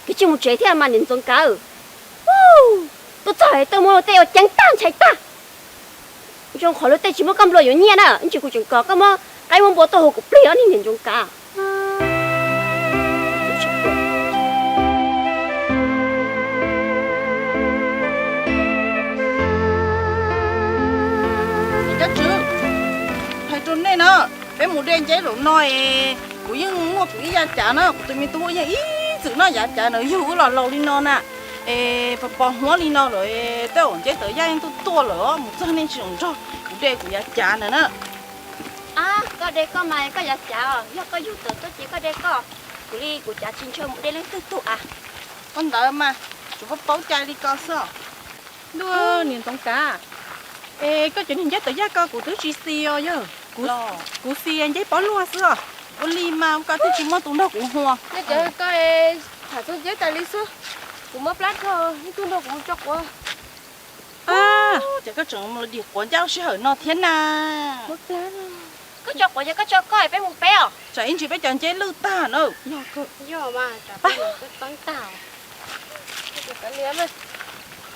Koj cia li mus tsev thiab mas niam Ntxoov Kav. Tuaj txog tuaj muab luag tej ua ceeb tag ntshai tag. Zoo qhov luag tej tsis muaj koj nplua yuav nyiaj na, ib ntsis kuv tseem kom koj muab qaib muab npua tuaj hu kuv plig os niam Ntxoov Kav. Niam Tswv, hais rau nej na, peb mus de nceb zaum no es kuv yeej muaj kuv ib yav cav na, kuv tus me tub yeej ib txwm noj yav cav na, yug wb los laus li no na, es pos pos huab li no lawm, tej zaum nceb tawv yaj yeej tuaj tuaj lawm, mus txog nej tsis txhob nrog kuv de kuv yav cav ntawd na. Ab, koj de koj mas koj yav cav os, yog koj yug tawm tuaj ces koj de koj, kuv li kuv cav tsis ntshaw mus de leej twg tug av. Ua ntawd mas, tsuas paub paub cai li ko xwb os. Ntuj, niam Ntxoov Kav, es koj cov niag nceb tawv yaj ko kuv twb tsis xis os yog? Kuv xis nceb pob luaj xwb os. Ua li mas koj twb tsis muaj tus nrog kuv hu. Koj tham txog nceb tas li xwb, kuv mob plab dhau, ib tug nrog kuv mus tso quav. Ces koj tseem mus dim quav ncaj lub sij hawm no thiab na. Koj tso quav ces koj tso koj, peb mus peb os. Tsam ib ntsis peb cov nceb lwj tag na.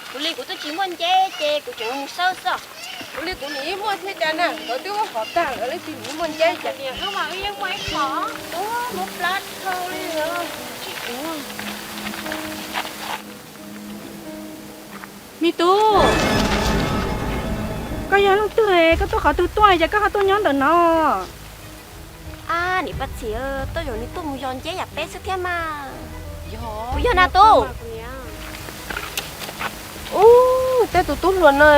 Kuv li kuv twb tsis muaj nceb ces kuv tseem mus xawb xwb. Kuv li kuv nim ib muaj thiab cas na, nkawd twb ua hov tag lawm leej twg nim ib muaj nceb cas. Wb mas wb yeej muaj ib qho. Muab plab dhau li. Me tub, koj yog leej twg, koj tuaj qhov twg tuaj es koj ho tuaj nyob ntawm no? Ab, niam Paj Txhim, tej zaum nws tuaj mus yos nceb yam peb xwb thiab mas. Kuv yog na tub. Ub, tej tus tub hluas no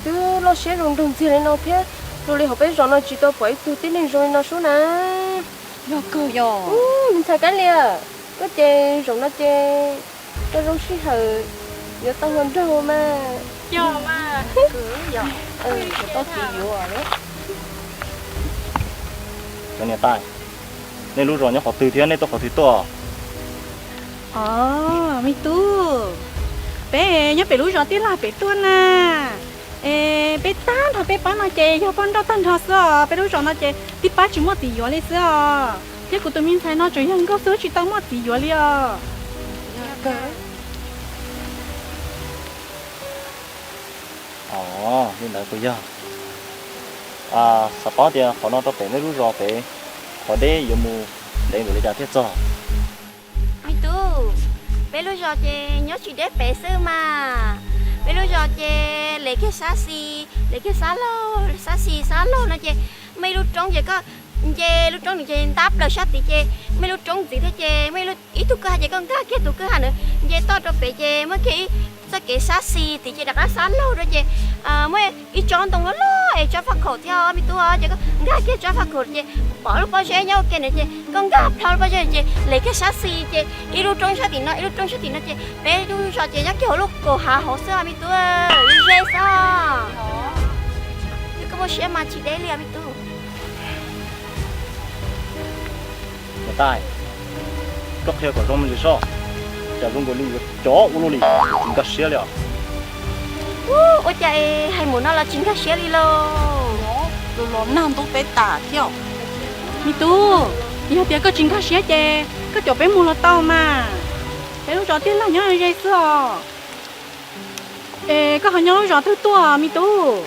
twb loj siab zoo nraug ntxiag li no thiab, zoo li hauv peb zos no tsis tau pom ib tug tib neeg zoo li no sub na. Yog kawg yog. Ub, me ntxhais Kab Lias, koj ces zaum no ces koj zoo sij hawm yuav tau hluas nraug mas. Yog mas. Tau txiv yuav. Cov niam tais, nej lub zos nyob qhov twg thiab nej tuaj qhov twg tuaj? Os, me tub, peb nyob pem lub zos tij laug pem tuaj na. Es peb tag nrho peb pab no ces yog poj nrauj tag nrho xwb os, peb lub zos no ces tib pab tsis muaj txiv yuav li xwb os. Thiab kuv tus me ntxhais no tseem yog nkauj xwb tsis tau muaj txiv yuav li os. Os, li ntawd puas yog? Xav paub tias qhov no rau pem nej lub zos pem qhov deb yuav mus ntev npaum li cas thiaj txog? Me tub, peb lub zos ces nyob tsis deb pem xwb mas. Peb lub zos ces lem kiag sab xis, lem kiag sab laug, sab xis sab laug no ces muaj ib lub roob ces koj nce lub roob nws ces ntab plaws sab tid ces muaj ib lub roob ntxiv thiab ces muaj ib tug kwj ha ces koj nkag kiag tus kwj ha ntawd nce toj rau pem ces muaj kiag ib txoj kev sab xis tid ces rov qab sab laug rau ces muaj ib tsob ntoo loj loj es tsob faj khaum thiab me tub, ces koj nkag kiag tsob faj khaum ces pom lub pob zeb nyob ua ke ntawd ces koj nkag plho lub pob zeb ces lem kiag sab xis ces ib lub roob sab tim no ib lub roob sab tim no ces peb lub zos ces nyob kiag hauv lub kaum hav hauv xwb me tub, ze xwb. Koj muaj siab mas tsis deb li me tub. Niam tais, koj qhia kom zoo me ntsis soj, cas zoo nkaus li yuav cov ua luaj li, tsis nkag siab li os. Ua cas hais mus no los tsis nkag siab li lauj? Los nag ntub peb tas thiab. Me tub, yog tias koj tsis nkag siab ces koj caum peb mus los tau mas. Peb lub zos tij laug nyob ze xwb os. Es koj ho nyob lub zos twg tuaj me tub?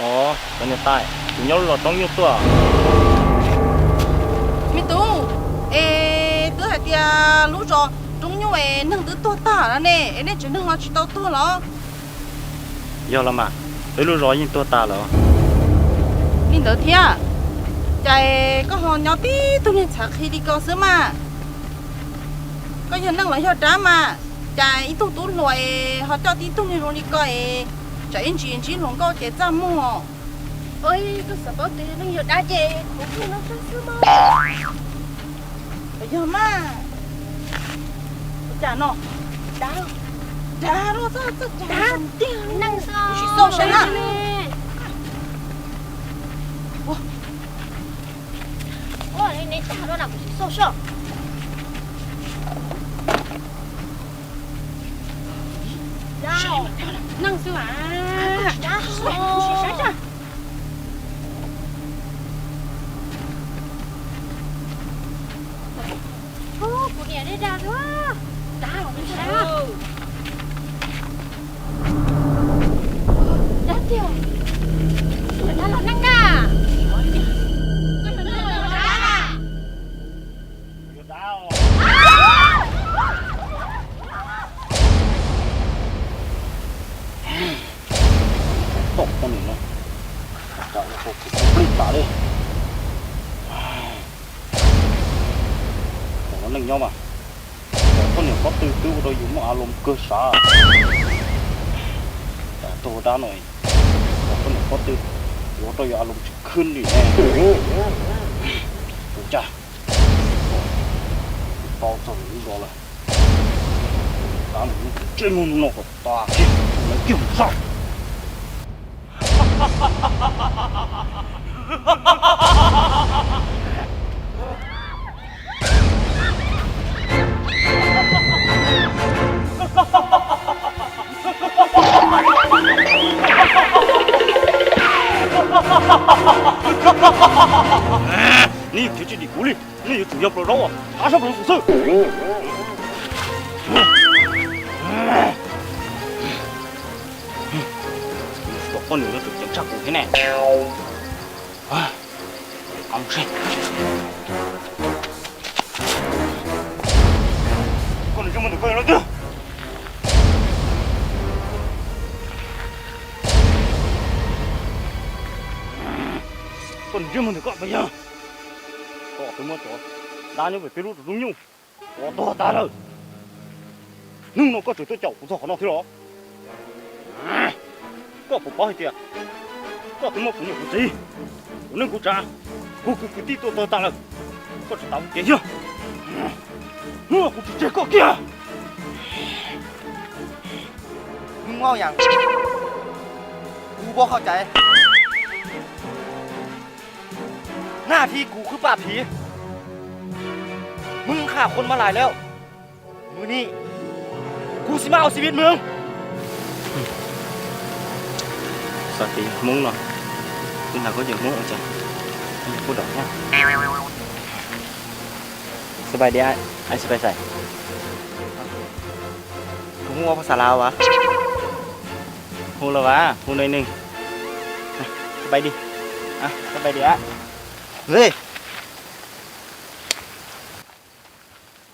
Os, cov niam tais, kuv nyob lub zos Roob Nyuj tuaj. Me tub, es twb hais tias lub zos Roob Nyuj es neeg twb tuag tag no ne, es nej tsev neeg no tsis tau tuag los? Yog los mas, peb lub zos yeej tuag tas lawm. Li ntawd thiab, cas koj ho nyob tib tug niag txhav qhi li ko xwb mas? Koj yog neeg los yog dab mas, cas ib tug tub hluas es ho coj tib tug niag zoo li ko es, tsam ib ntsis ntsib hluas nkauj ces txaj muag. Oj, koj xav paub tias yog neeg yog dab ces kuv tug no tag xwb mas. Yog mas. Cas no? Dab, dab los txog txog cas? Dab tiag, neeg xwb. Kuv sim xauj saib na. Ua li neb dag luaj na, kuv sim xauj saib. Neeg xwb mas. Kuv sim saib. Kuv niam Dej dag tuaj, dag los me sab. Dab tiag, dab los neej na. Tom poj niam no, cas ua tau kuv plig tas li. Tom no neej nyob mas, tom poj niam pob tw twb ua rau yus muaj a loo kawg sav. Cas tug dab no, tom poj niam pob tw yuav ua rau yus a loo tsis khwb li ne. Ua cas tau txog lub zos lawm, dab no ntsej muag no kom tas kiag, lawv kiag mus saib. Nej yuav khiav tsis dim kuv li, nej yuav tsum yog plaws zaub, thab sab plaws tus xwb. Tom poj niam no tseem ceev tshaj kuv thiab ne. Koj ntsej muag ntawm koj yog leej twg? Koj ntsej muag ntawm koj puas yog? Koj twb muab cov dab nyob pem peb lub roob nyuj tua tuag tag lawm. Hnub no koj tseem tuaj caum kuv txog qhov no thiab los? Koj puas paub hais tias koj twb muab kuv niam kuv txiv, kuv neej kuv tsav, kuv kwv kwv tij tua tuag tag lawm, koj tsis tas ua kev yog. Hnub no kuv tsis tseg koj kiag. Mog, kuv pom qhov cai. Naj thi kuv khwb pam phim, mws qha qhuas mab lais lawm. Mws ni, kuv xi mab ua xi vib mws. Xav tias yog Hmoob no, tus nag koj yog Hmoob ua cas, koj yog Hmoob dom thiab. Sawv daws, ai sawv daws xais. Kuv hu ua phas xas Laus as. Hu los as, hu nws neeg. Sawv daws, sawv daws.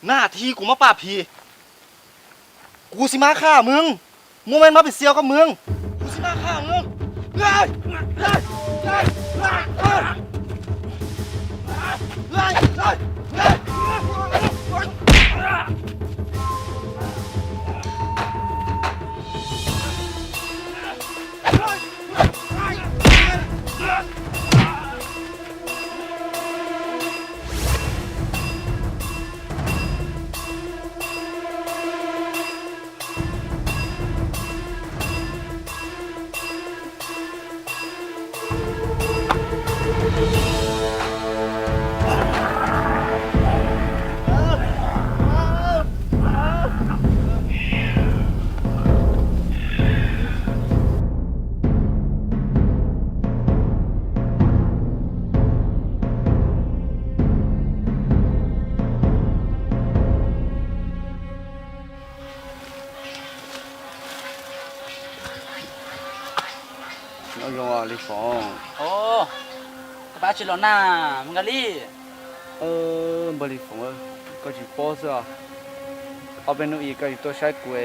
Naj thi kuv mab pam phim, kuv xi mab qha mws, muaj mej mab pim xia koj mws, kuv xi mab qha mws. Nyob zoo Lis Foom. Koj pab tsi los na, Nkaj Lis? Npawg Lis Foom, koj tsis paub xwb os. Ob peb hnub ib koj tsis tuaj saib kuv,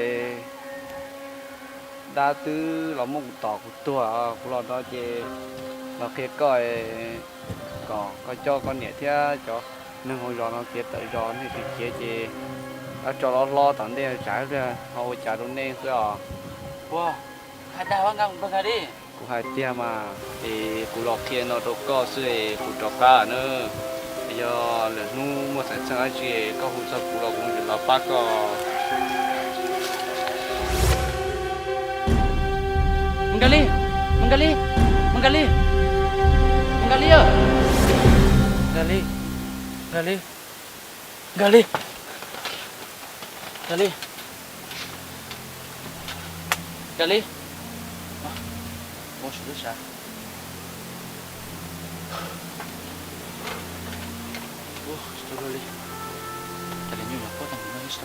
dab twb los muab kuv tom kuv tuag, kuv los no ces los qhia koj kom koj coj koj niam thiab cov neeg hauv zos no khiav tawm zos, nej tsis khiav ces dab tsov loj hlob tom ntej tsam ib pliag ho ua cas rau nej xwb os. Ua, hais dag ua nka mus npawg Nkaj Lis. Kuv hais tiag mas, es kuv los qhia no rau koj xwb es kuv rov qab nawb. Yog lwm hnub muaj xeem txheej dab tsi koj hu txog kuv los kuv tseem los pab koj. Nkaj Lis, Nkaj Lis, Nkaj Lis, Nkaj Lis, Nkaj Lis, Nkaj Lis, Nkaj Lis, Nkaj Lis, Nkaj Lis, ua tsis lub sab. Ua tsis tau luag li, cas li nyuj nyuam quaj tag Ub,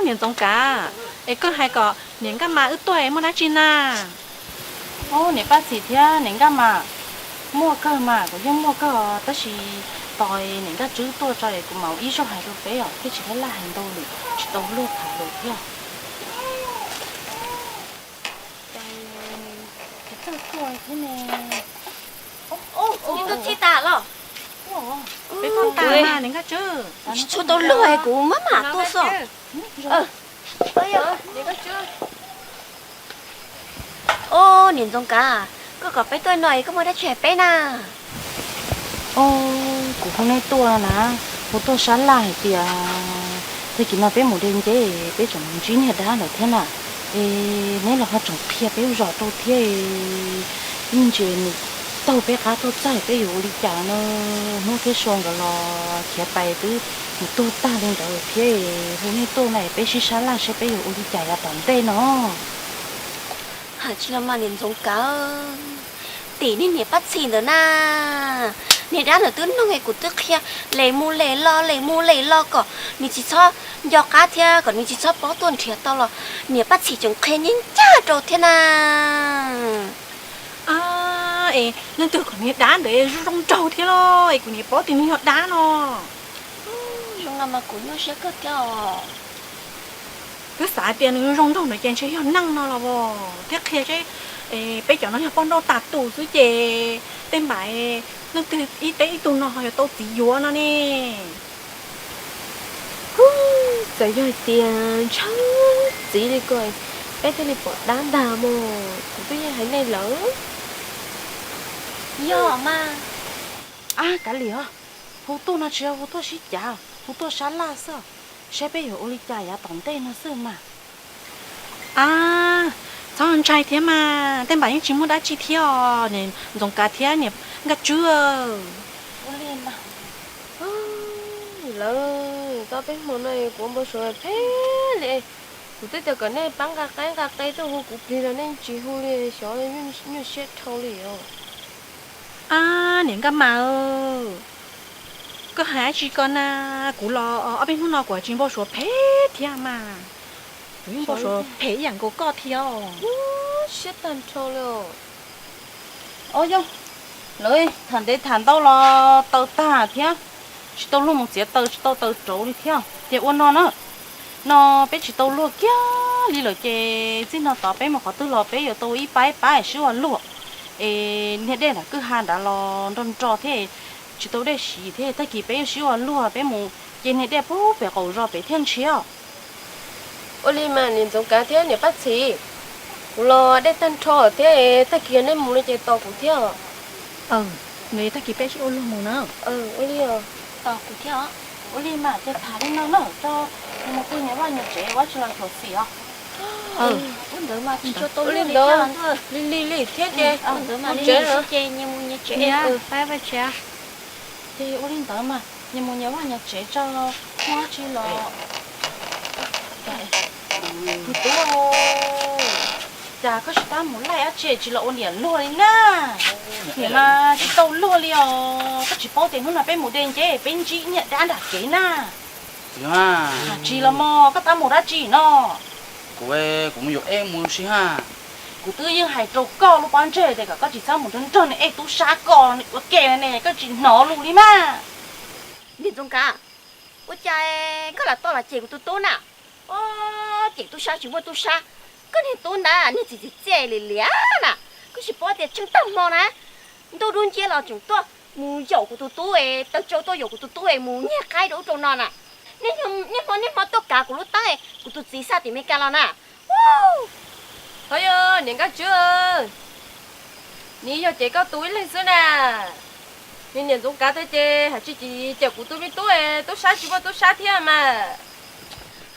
niam Ntxoov Kav, es koj hais kom niam Nkaj Mas wb tuaj es muaj dab tsi na? Ub, niam Paj Txhim thiab niam Nkaj Mas, muaj kawg mas, kuv yeej muaj kawg, tab sis tos niam Nkaj Tswb tuaj tso es kuv mam ib zaug hais rau peb os, thiaj tsis laj laj hais ntau lwm tsis tau luag tham lus thiab. Tsis tuaj txhij tas los? Peb tuaj tas mas niam Nkaj Tswb. Tsis tshua tau luag es kuv maj mam tuaj xwb. Au, niam Ntxoov Kav, koj kom peb tuaj no es koj muaj dab tsi hais peb na? Au, kuv hu neb tuaj na, hu tuaj sab laj hais tias tag kis no peb mus de nceb peb tseem mus ntsib niag dab ntawd thiab na. Es neb los ho tseem qhia peb lub zos rau thiab, ib ntsis nws taug peb qab tuaj txog peb yuav ua li cas na? Hnub thiab sua nkawd los khiav pais twb mus tuag tag li ntawd thiab. Hu nej tuaj no es peb sib sab laj seb peb yuav ua li cas yav tom ntej no. Hais tsis los mas niam Ntxoov Kav, tim niag niam Paj Txhim ntawd na, niag dab ntawd twb noog es kuv twb qhia les mus les los les mus les los kom nws tsis txhob nco qab thiab kom nws tsis txhob paub tuaj nrhiav tau los niam Paj Txhim tseem qhia ncaj ncaj rau thiab na. Es leej twg kom niag dab ntawd zoo zoo nraug thiab los es kuv niam paub tias nws yog dab no? Zoo no mas kuv nyuaj siab kawg thiab os. Twb xav tias nws zoo zoo nraug ntawd ces ntshe yog neeg no los as, thiab qhia seb peb cov no yog poj nrauj tas tus xwb ces tej npam leej twg ib teb ib tug no ho yuav tau txiv yuav no ne. Txawm yog hais tias ntshaw txiv li ko, peb thiaj li pom dab ntag mas, kuv twb yeej hais nej lawm. Yog mas. Ab, kav liam os, hu tuaj no tsis yog hu tuaj sib cav, hu tuaj sab laj xwb, saib peb yuav ua li cas yav tom ntej no xwb mas. Ab, txhob ntshai thiab mas, tej npam yeej tsis muaj dab tsi thiab os, niam Ntxoov Kav thiab niam Nkaj Tswb. Ua li mas. Lawv, tau peb hmo no kuv npau suav phem li. Kuv twb tias kom nej pab nqa qaib nqa qe tuaj hu kuv plig los nej tsis hu li, xyov nyuaj siab dhau li os. Ab, niam Nkaj Mas, koj hais dab tsi ko na? Kuv los ob peb hnub no kuv tsis npau suav phem thiab mas. Kuv yeej npau suav phem ib yam nkaus koj thiab. Nyuaj siab tag nrho li os. Os yog, lawv tham ntev tham ntau los taws tag thiab, tsis tau luag mus txiav taws tsis tau taws rauv li thiab. Ces ua no na, no peb tsis tau luag kiag li lawm ces txij no tod peb mus qhov twg los peb yuav tau ib pab ib pab sib ua luag. Es niag dej nram kwj ha nrad los nro nro thiab, tsis tau dej siv thiab, tag kis peb yuav sib ua luag peb mus ce niag dej puag pem qaum zos pem thiaj ntshiab. Ua li mas niam Ntxoov Kav thiab niam Paj Txhim, kuv los dej tag nrho thiab, tag kis nej mus no ces tos kuv thiab. Nws tag kis peb sib ua luag mus na. Ua li, tos kuv thiab. Ua li mas ces tham li no na, tso, nyias mus pw nyias vaj nyias tsev, ua tsis los xyuam xim os. Ua ntawd mas tsis tshua tau li ntawd, li li li thiab ces ua ntawd mas li li thiab ces nyias mus nyias tsev. Ces ua li ntawd mas nyias mus nyias vaj nyias tsev tso, muaj dab tsi los. Tus tub, cas koj tsis tab mus laij dab tsi tsis los ua niam luag li na? Niam mas tsis tau luag li os, koj tsis paub tias hnub no peb mus de nceb peb ntsib niag dab nram kev na. Tsis los mas koj tab mus dab tsi no? Kuv, kuv mus yuav ej mus si ha. Kuv twb yeej hais rau koj lub pob ntseg tias kom koj tsis txhob mus nrog nrog niag ej tub sab ko ua ke ne, koj tsis hnov lus li mas. Niam Ntxoov Kav, ua cas koj lam tau los cem kuv tus tub na? Cem tub sab tsis muaj tub sab, koj niag tub ntawd niag txiv txiv txiaj li liam na, koj tsis paub tias tsheej tag hmo na, ntuj dub nciab los tseem tuaj mus yaum kuv tus tub, taw tsau tuaj yaum kuv tus tub mus nyiag qaib rau ub rau no na. Niaj hmo niaj hmo tuaj kav kuv lub teeb, kuv tus txiv xa tim Meskas los na. Hov yog niam Nkaj Tswb, nws yog cem koj tus ib leeg xwb na. Nws niam Ntxoov Kav tag ces hais tsis cem kuv tus me tub, tub sab tsis muaj tub sab thiab mas.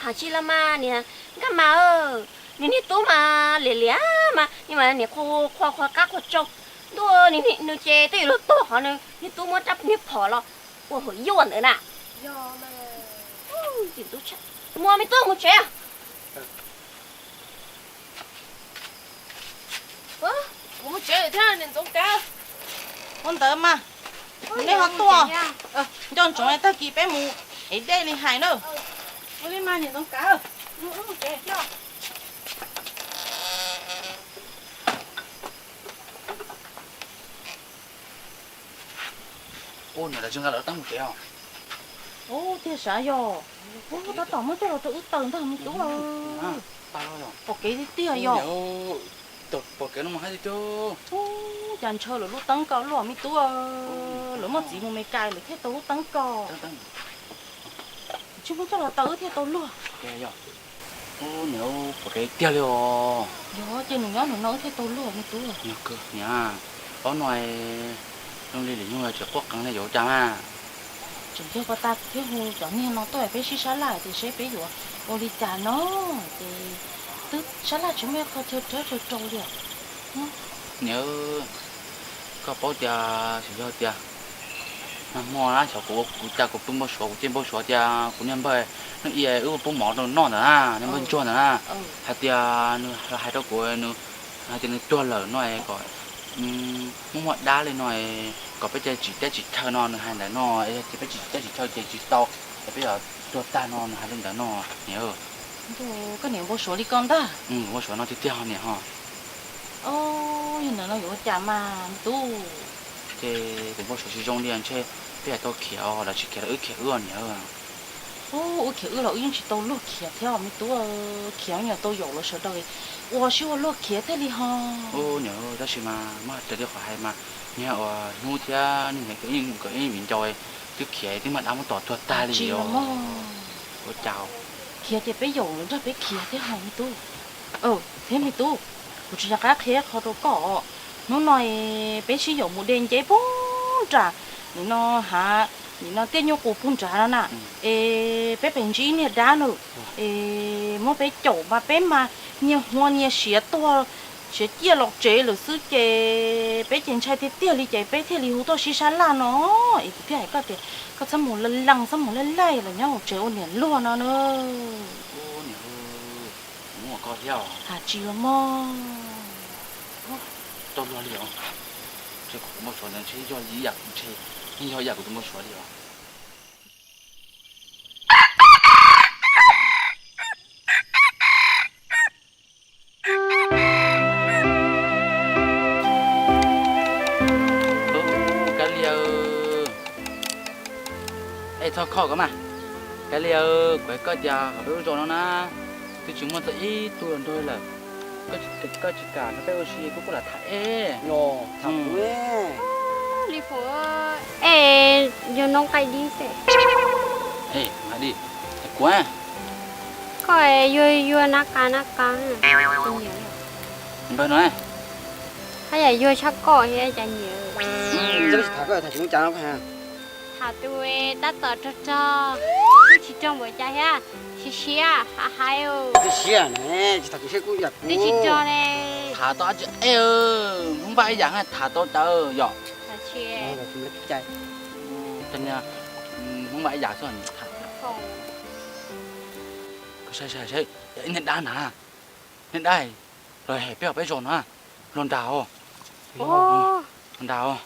Hais tsis los mas niam Nkaj Mas, nws niag tub mas liam liam mas, niam qhua qhua qab qhua tsau. Ntuj, nws ces twb yuav luag tuag qhov nws niag tub muab rab niag phom los ua hauv yuaj ntawd na. Mus me tub mus tsev. Tsev thiab niam Ntxoov Kav. Ua ntawd mas, nej ho tuaj nco ntsoov tag kis peb mus ev dej li hais na. Ua li mas niam Ntxoov Kav. Ua, nws lam zoo nqa lawv tab mus tsev os. Ub, tiag sav yog. Ub, tab tom muab coj los rau wb taws ntag me tub. Pom kev tiag tiag yog. Pom kev no mas hais tiag tiag. Ub, cas ntshaw lawv lub teeb ko luaj me tub. Lawv muaj txiv mus Meskas lawv thiaj tau lub teeb ko. Tsis muab coj los taws wb thiaj tau luag. Ub, niam, pom kev tiag li os. Yog ces nws nyob nws no wb thiaj tau luag me tub. Niam, ob no zoo li lwm nyuag tseem quaj qees li yuav ua cas mas. Tseem yog koj tag thiab hu cov niag no tuaj peb sib sab laj tias seb peb yuav ua li cas no, ces twb sab laj tsis muaj ib qho chaw rau chaw rau li. Niam, koj paub tias tseem yog tias nag hmo na xyov kuv ua kuv cas kuv pw npau suav, kuv cia npau suav tias kuv niag npawg Nuj Ia wb pub mov rau noj ntawd na, niag npawg Ntsuag ntawd na, hais tias nws hais rau kuv, nws hais tias nws tuag lawm no es kom muaj muaj dab li no es kom peb cia li tsim teb tsim chaw no, nws hais ntawd no, es yog tias peb tsis tsim teb tsim chaw ces tsis tau, es peb yuav tuag tag no, nws hais li ntawd no niam. Koj niam npau suav li ko ntag. Npau suav no tiag tiag ho niam ho. Yog ntawd no yuav ua cas mas me tub? Ces tus npau suav tsis zoo li ntshe peb yuav tau khiav os, lawv tsis khiav los wb khiav wb os niam. Ub, wb khiav wb los wb yeej tsis tau luag khiav thiab os me tub. Khiav nyuam tau yaum lawv sawv daws ua sib ua luag khiav thiaj li ho. Ub niam, tab sis mas muab hais raws li qhov hais mas, niag uas hnub thiab niag ntxhais nkawd ib viv ncaus twb khiav twb muaj dab muab tom tuag tag li os. Ua cas? Khiav ces peb yaum lawv nrog peb khiav thiab ho me tub. Thiab me tub, kuv tsis nco qab qhia qho rau koj. Hnub no peb sib yaum mus de nceb puag nram nim no hav, nim no tiaj nyuj qus puag nrad no na. Es peb pem ntsib ib niag dab na, es muab peb caum mas peb mas nyias hua nyias siav tuag, siav ciaj los tsev lawm xwb ces peb ces ntshai tiag tiag li ces peb thiaj li hu tuaj sib sab laj no. Es kuv thiaj hais koj tias koj txhob mus lees lees, txhob mus laij laij los nyob hauv tsev ua niam luag no na. Ub niam, kuv muaj koj thiab os. Has tsis los mog. Tau luag li os. Ntshe kuv tus npau suav ntawd ntshe yog ib yam kuv ntshe, yeej yog ib yam kuv tus npau suav li os. Kab Lia, es txhob kho koj mas. Kab Lia, kuv hais koj tias hauv peb lub zos no na, twb tsis muaj txog ib tug hluas nraug lawm. Koj tsis kam nrog peb ua si kuv kuj lam tham es. Li Phuam, es yog noob qaij dib xwb. Es kuv, koj yuag yuag nab qa nab qa. Npawg no, haj yam yuag tshaj koj thiab cas niam. Tham tus tab tom rog rog, kuj tsis rog npaum cas thiab, siav siav hav hais. Twb tsis rog li. Tham tau dab tsi es, Hmoob Vaj ib yam tham tau cas yom. Hmoob Vaj ib yam xwb. Saib saib, ib niag dab na, niag dab los hem peb, peb zos na, los nrad os, los nrad os.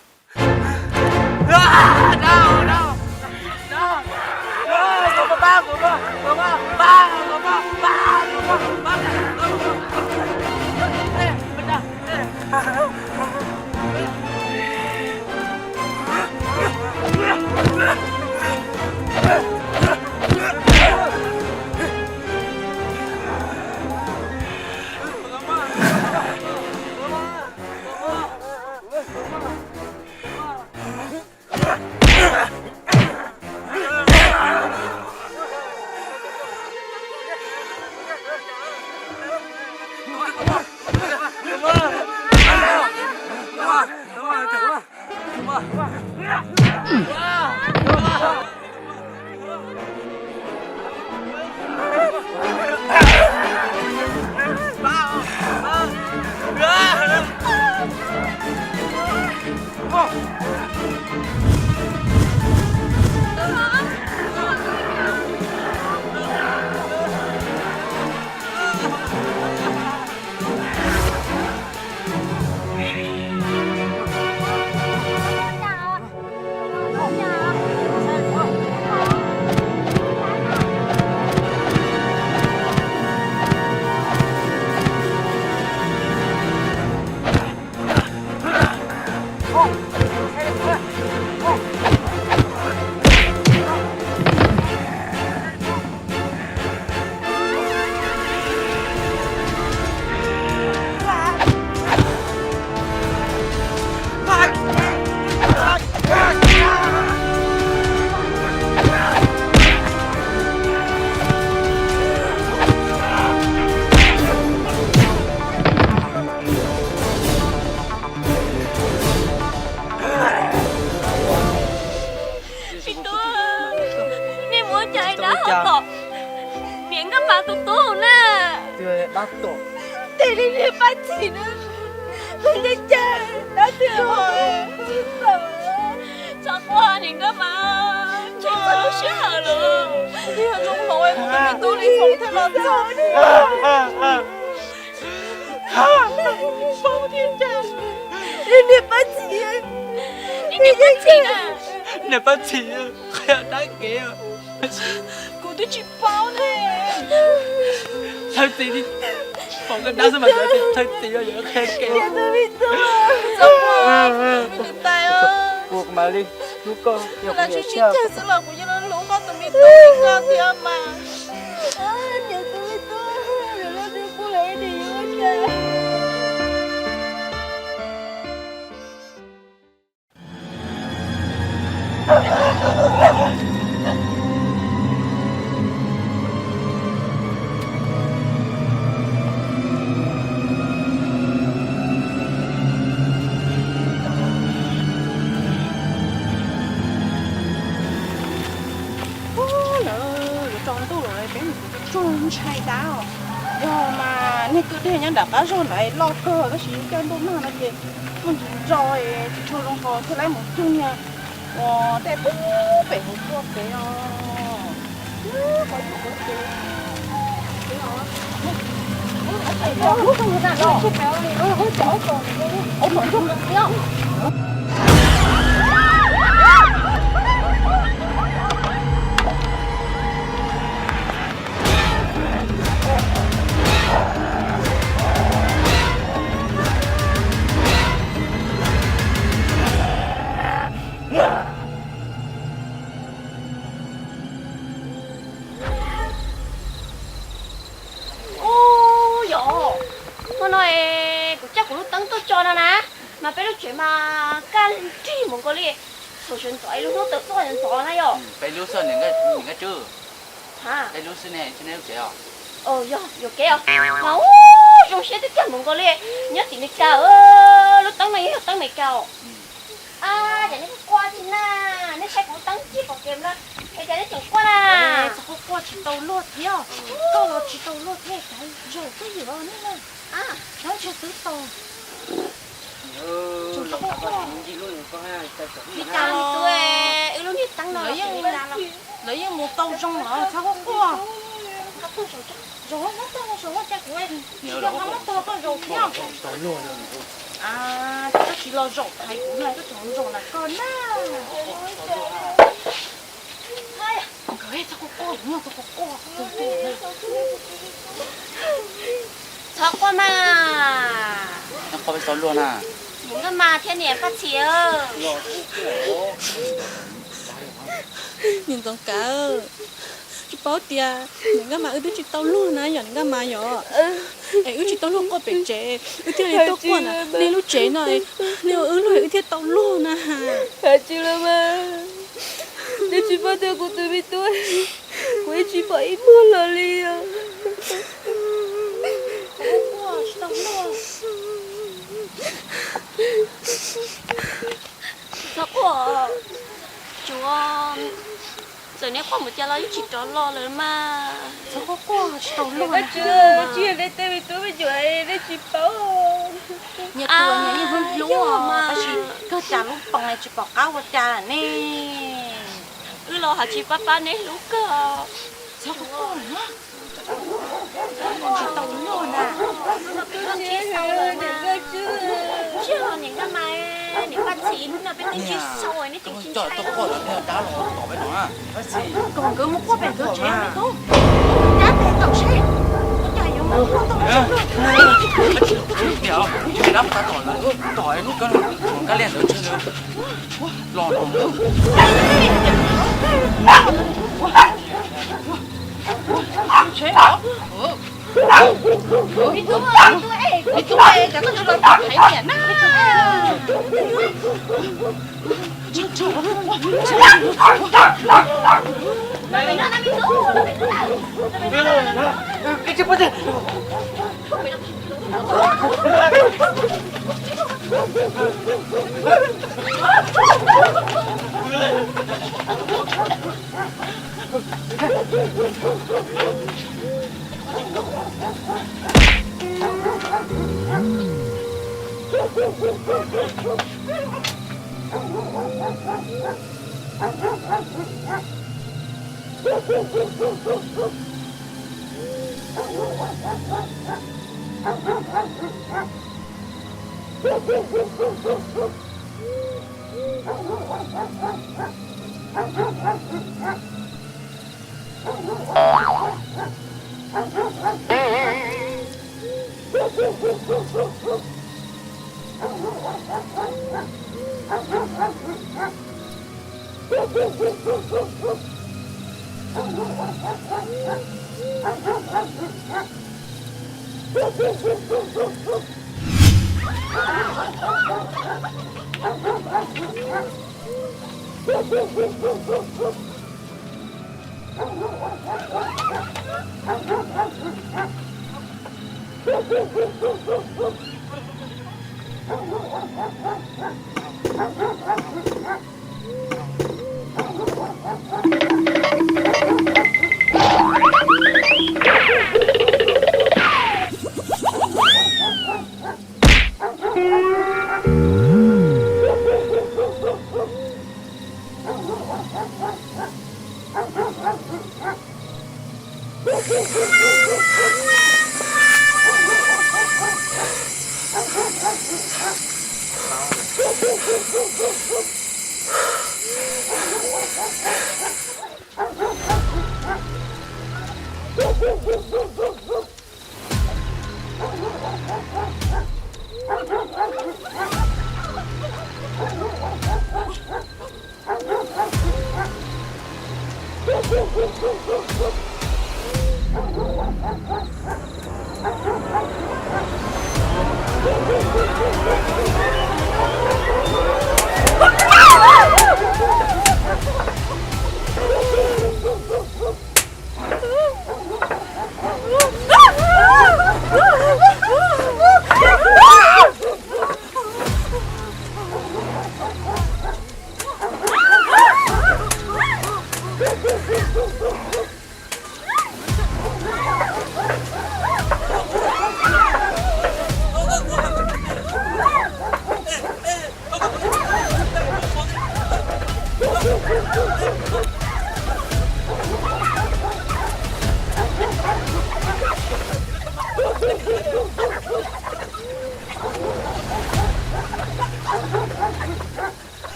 Niam Paj Txhim na, ncaj ncaj dab twg ho tsis txawm. Txhob quaj niam Nkauj Mas, txhob txog lub sij hawm lawm. Yog zoo hlob kuv tus me tub Lis Hmoob thiaj los txog. Niam Paj Txhim, niam Paj Txhim, niam Paj Txhim, qhia dab kev. Kuv twb tsis paub ne. Thawj txiv, pom koj dab xwb mas thawj txiv yog qhia kev. Ua mas li, hlub koj, yog kuv niam xwb los kuv yeej hlub koj tus me tub li koj thiab mas. Niam tus me tub, niam lub ntsej muag los ib niam yuav ua cas. Ub, lawv yuav tsaus ntuj lawm, peb mus tsuag ntshai dab os. Yog mas neeg kwj deg nyob nram qab zog ntawd loj kawg, tab sis coj ntuj nag no ces muaj ntsis nro, tsis tshua zoo hos thiaj li mus cug niag uas tej pub pem hauv tuaj pem os. Ub, yog, hmo no es kuv coj kuv lub teeb tuaj tso no na, mas peb lub tsev mas kaj nrig mus nkaus li. Thaum sawv ntxov es lub hnub tawm tuaj ntxov na yog. Peb lub xwb niam Nkauj Tswb. Peb lub xwb ne, tsis nej lub tsev os? Yog, yuam kev os. Mas ub, zoo siab tiag tiag mus nkaus li. Nyob tim Meskas, lub teeb no yog teeb Meskas os. Ab, cas nej quaj tsis na? Nej saib kuv teeb cig pom kev na, es cas nej tseem quaj na? Txhob quaj, tsis tau luag thiab. Koj los tsis tau luag thiab, zaum twj ywm nej na. Ab, ntshe twb tau. Li cas wb lub niag teeb no lawv yeej mus tau zoo los txhob quaj. Zaum muab tog, zaum muab cas kuv tsis yog muab tog koj zaum thiab. Koj tsis los zaum thaiv kuv na, koj tseem zaum na koj na. Nkawd txhob quaj, txhob quaj, txhob quaj mas. Niam Nkauj Mas thiab niam Paj Txhim. Niam Ntxoov Kav, tsis paub tias niam Nkauj Mas wb twb tsis tau luag na yom niam Nkauj Mas yom. Es wb tsis tau luag quaj pem tsev, wb thiaj li tuaj quaj na. Nej lub tsev no, nej ua wb luag wb thiaj tau luag na ha. Hais tsis los mas, nej tsis paub tias kuv tus me tub, kuv yeej tsis pom ib muag los li os. Txhob quaj, tsuav txawm neb quaj mus cas los yeej tsis rov los lawm mas. Txhob quaj, tsis tau luag. Tsis yog nej tej me tub me nyuam nej tsis paub. Nyias tus nyias yeej hlub hlub, tab sis kawg cas lub pees tsis pom qab ua cas ne. Wb los hais tsis pab pab neb hlub kawg. Txhob quaj na. Tsis tau luag na. Tsis tau luag mas. Niam Nkauj Mas, niam Paj Txhim, hnub no peb twb tsis sau, neb tseem tsis ntshai. Kom nkawd mus quaj pem nkawd tsev me tub. Dab tes tom seb ua cas yuav mus quaj tau tsis luag. Niam, dab mus tab tom lawm, tom hnub kab ntawd los los.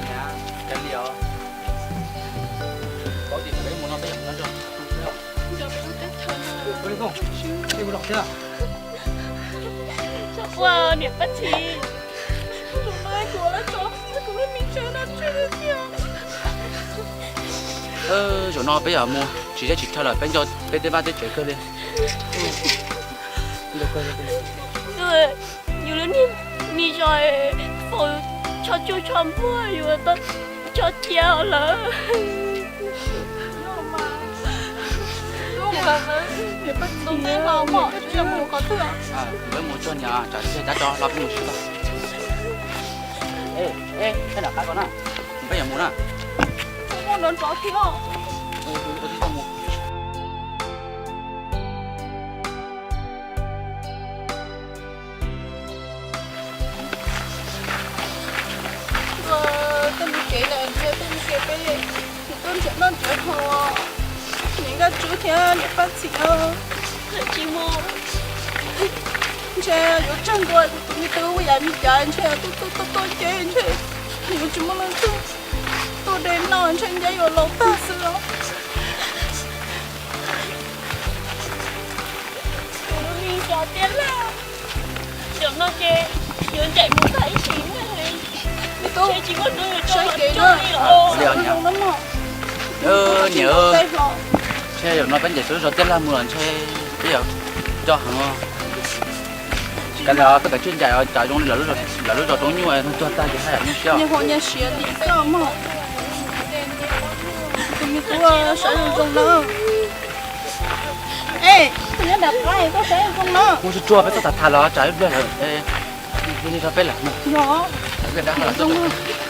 Niam, cas li os? Paub tias peb mus no peb yuav mus nco nco tus thiab. Ua li koj, peb mus los thiab. Ua niam Paj Txhis, zaum no kuv lawv tso kuv lub me ntsa no tseg tiag. Zaum no peb yuav mus tsis zeb tsis chaw lawm, peb nco peb tej vaj tej tsev kawg li. Yus lub niag me zos faus tsho tsuj tsho muag yuav tau tsho cia lawm. Peb mus tso niam, tsam tsis cav tso los peb mus sib tau. Ej, ej, peb nram qab ko na, peb yuav mus na. Ua tib toj mus. Koj me Kuv tuaj nrhiav noj nrhiav haus, niam Nkaj Tswb thiab niam Paj Txhim os. Ntshe yuav tsawg ntua kuv tus me tub ua yam li cas, ntshe tuaj tuaj tuaj tuaj ces ntshe yuav tsis muaj leej twg tuaj de noj, ntshe ntshe yuav laus tag xwb os. Kuv li cov tiab laj, cov no ces yuav ncaim mus tag ib sim neej li. Me tub, saib kev na. Niam, ntshe zaum no peb ncaim tau lub zos tiab laj mus los ntshe peb yuav co heev os. Kav liam, peb kav tsij ncaim os, tsam zoo li lawv lub zos roob nyuj cuag tag ces haj yam nyuaj siab. Nyias haus nyias siav li koj mog. Tus me tub saib zoo zoo na. Ej, tus nyob nram qab koj saib zoo zoo na. Muaj tsuag tsuag peb txhob tham tham los tsam ib pliag lawm, ib pliag rau peb lawm. Yog, zoo.